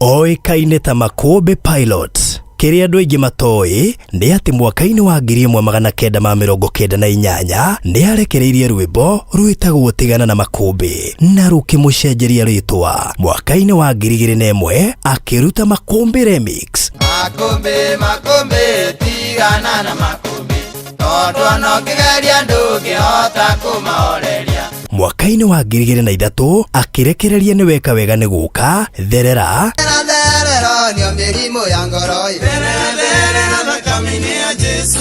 Oĩkaine ta Makũmbĩ Pilot. Kĩrĩa andũ aingĩ matoĩ nĩ atĩ mwaka-inĩ wa 1998 nĩ arekereirie rwĩmbo rwĩtagwo Tigana na Makũmbĩ na rũkĩmũcenjeria rĩtwa. Mwaka-inĩ wa 2001 akĩruta Makũmbĩ Remix. Makũmbĩ, makũmbĩ, tigana na makũmbĩ, tondũ ona ũngĩgeria ndũngĩhota kũmahoreria. Mwaka-inĩ wa 2003 akĩrekereria Nĩ Weka Wega Nĩ Gũka, Therera, Therera, nĩo mĩrimũ ya ngoro. Therera, therera, thakame-inĩ ya Jesu.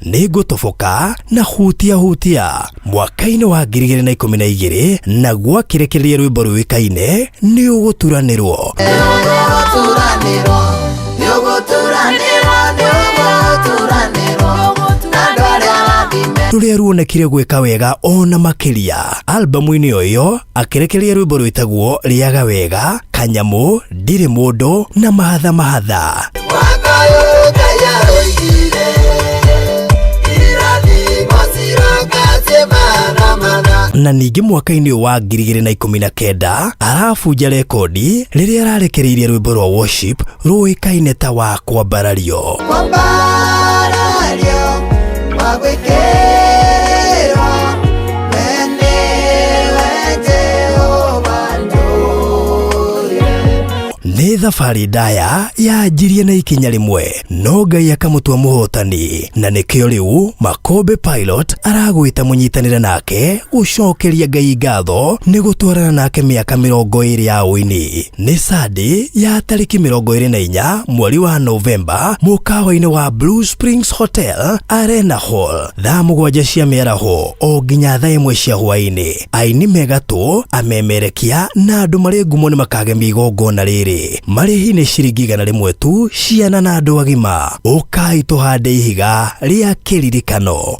Nĩ Ngũtoboka na Hutia Hutia. Mwaka-inĩ wa 2012 naguo akĩrekereria rwĩmbo rũĩkaine Nĩ Ũgũturanĩrwo. Nĩũgũturanĩrwo, nĩũgũturanĩrwo, nĩũgũturanĩrwo, na andũ arĩa arathime. Rũrĩa ruonekire gwĩka wega ona makĩria. Albamu-inĩ o ĩyo akĩrekereria rwĩmbo rwĩtagwo Rĩaga Wega, Kanyamũ, Ndirĩ Mũndũ na Mahatha Mahatha. Mwaka ũyũ Ngai aroigire, irathimo ciroka ciĩ matha matha. Na ningĩ mwaka-inĩ ũyũ wa 2019 arabunja rekondi rĩrĩa ararekereirie rwĩmbo rwa worship rũĩkaine ta wa Kwambarario. Kwambarario, wa gwĩkĩrwo, we nĩwe Jehova ndũire. Nĩ thabarĩ ndaya yanjirie na ikinya rĩmwe no Ngai akamũtua mũhotani, na nĩkĩo rĩu Makũmbĩ Pilot aragwĩta mũnyitanĩre nake gũcokeria Ngai ngatho nĩ gũtwarana nake mĩaka 20 ya ũini. Nĩ Sunday ya tarĩki 24 mweri wa Novemba mũkawa-inĩ wa Blue Springs Hotel Arena Hall thaa 7 cia mĩaraho o nginya thaa 1 cia hwaĩ-inĩ. Aini megatũ, amemerekia na andũ marĩ ngumo nĩ makagemia igongona rĩrĩ. Marĩhi nĩ ciringi 100 tu ciana na andũ agima. Ũkai tũhande ihiga rĩa kĩririkano.